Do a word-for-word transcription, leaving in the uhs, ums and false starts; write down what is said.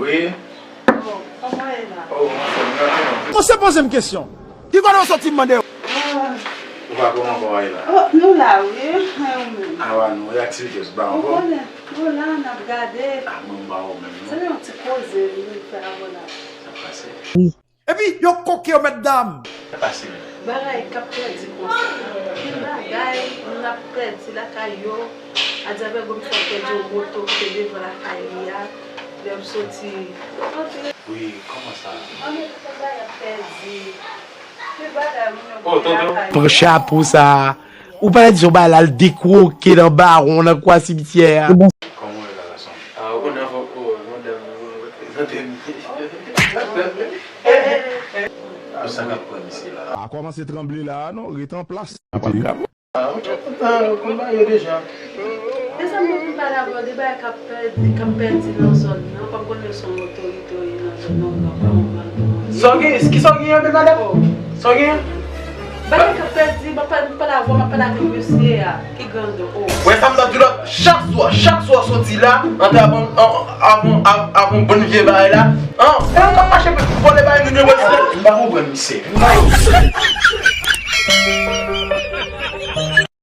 Wi. Oh, kòman w ye la? Oh, mwen fè mwen atè non. Bon, se poze m kesyon. Ki kote w soti m mande w? Ou pa kòman kò a ye la? Oh, nou la wi, mwen ou menm? Awa nou, e aktivite yo sou ba ankò? Ou konnen, nou la, n ap gade. Ah, mwen m ba ou menm non. Se yon ti koze nou vin fè avè w la. Sa pase. Epi yo koke yo mèt dam. Sa pase menm. Bagay k ap pèdi konsa. Gen bagay moun ap pèdi lakay yo. Adjavègo m fè pèdi yon moto ki te devan lakay li a. Lè m soti. Wi, kòman sa? Ann, tout bagay ap pèdi. Tout bagay moun yo kite lakay yo. Pran chapo sa. Ou pa di yon bagay la, l dekwoke nan bawon nan kwa simityè a. Kòman w ye la gason? Ah, ou konnen fòk ou wè yon dam nan prezante m. Ou sa k ap pran misye la? Pa kòmanse tranble la a non, rete an plas. Ah, ou konn bagay yo deja. Mezanmi, pou m pale avè w de bagay k ap pèdi, k ap pèdi nan zòn nan, kòm konnen w se yon otorite w ye nan zòn nan, w gen yon gran pawòl nan zòn nan. Sa w gen? Kisa w gen an menm madanm? Sa w gen? Bagay k ap pèdi, m ap pale, m pale avè w, m ap pale avèk mesye a, ki grandè o. Wè sa m t ap di w la, chak swa, chak swa w soti la, antre avan, avan, avan, avan bann vye bagay la, an, wè w k ap mache vòlè bagay moun yo, wè se. M pa konprann misye. M pa konprann.